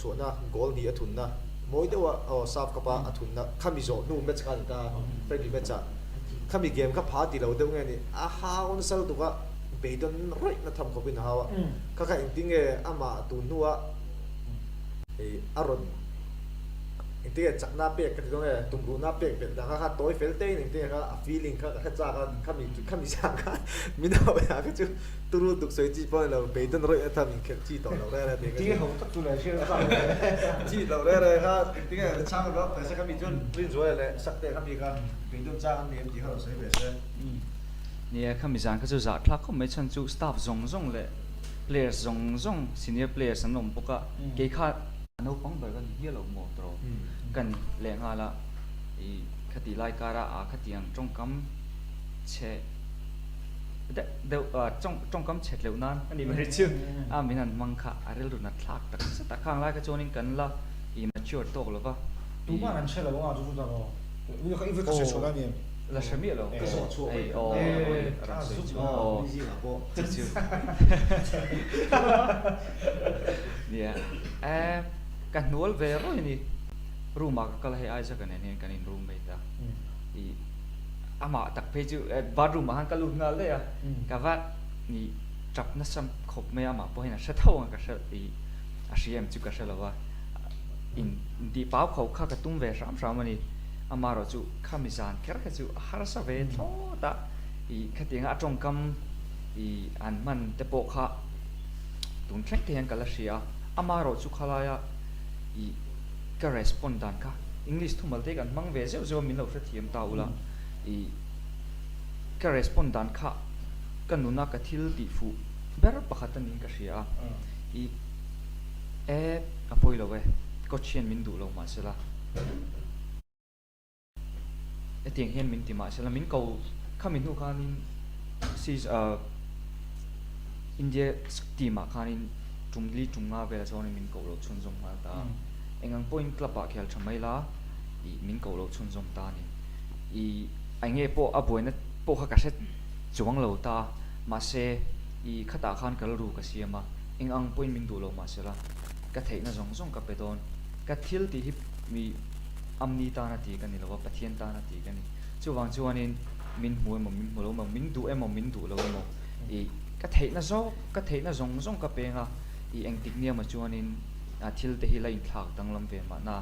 Chhuahna goal hnih a thunna mawi deuha aw Saf Cup a a thunna khami zawh hnu match kha a ni ta friendly match ah khami game kha pha ti lo deuh nge ni a hau nasa lutuk a beidawn rawih na tham khawpin a hau a kha kha engtin nge amah tun hnua hei a rawn engtin nge chakna pek ka ti dawn nge tumruhna pek belh dan kha kha tawi fel te in engtin nge kha a feeling kha ka hre chak a khami khami zan kha min hauh ah kha chu Turu duk sawi chi pawh a ni lo, beidawn rawih a tham inkhelh chi tawh lo reng reng tih ka Tinge ho tak chu le hriat a chak le. Chi lo reng reng kha tinge chang lo ve se khami chuan Rinzuala leh Sakte khami kha beidawn chang an ni em tih kha lo sawi ve se. Nia khami zan kha chu zahthlak khawp mai chhan chu staff zawng zawng leh players zawng zawng senior players an awm bawk a, kei kha a naupang ber ka ni hial lo maw tawh ka ni lehnghal a, ih khati lai kara ah khatiang tawngkam chhe deuh deuh tawngkam chhet loh nan a ni mai chu a min han hmang kha a rilru nat thlak tak zet a khang lai kha chuanin kan la i mature tawk lo va. Tumah an hre lo anga chu chu ta maw? I va ka hre chhuah la ni em? La hre miah lo. Ka zawh chhuah mai aw a rawn sawi chu aw chu chu nia e ka hnual ve rawih a ni room ah ka kal a hei Isaac-a nen hian kan in roommate a i Amah tak phei chu bathroom ah khan ka lut nghal daih a, ka va ni tap nasa khawp mai a, amah pawh hian a hre tho ang ka hre ih a hria em chu ka hre lo a, in intih pau kho kha ka tum ve hram hram a ni, amaherawh chu khami zan kher kha chu a harsa ve thlawt a, ih khatianga a tawngkam ih an hman te pawh kha tun thleng te hian ka la hria a, amaherawh chu khalaia ih. Ka respond dan kha English thumal te kan hmang ve zeuh zeuh a min lo hrethiam ta ula i ka respond dan kha ka nuna ka thil tih fuh ber pakhat a niin ka hria a i e a pawi lo e coach hian min duh lo mahsela Hetiang hian min ti mahsela min ko khami hnu khanin India team ah khanin tum li tum nga velah chuanin min koh loh chhunzawm nghal ta a. Eng ang pawhin club ah khel tha mai la ih min koh loh chhunzawm ta a ni. Ih eng nge pawh a buaina pawh kha ka hre chuang lo ta a, mahse ih khatah khan ka rilru ka siam a, eng ang pawhin min duh lo mahsela ka theihna zawng zawng ka pe dawn. Ka thil tih hi mi. Amni tana ti ka ni lo a, Pathian tana ti ka ni. Chuvang chuanin min hmu emaw, min hmu lo emaw, min duh emaw, min duh lo emaw ih ka theihna zawk, ka theihna zawng zawng ka peng a, ih engtik nia maw chuanin thil te hi la inthlak danglam ve mahna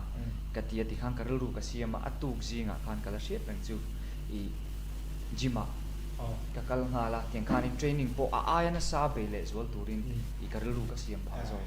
ka ti a tikhan ka rilru ka siam a, a tuk zingah khan ka la hriat reng chu ih gym ah ka kal nghal a, tiang khanin training pawh a aia nasa bei leh zual turin ih ka rilru ka siam phah zawk.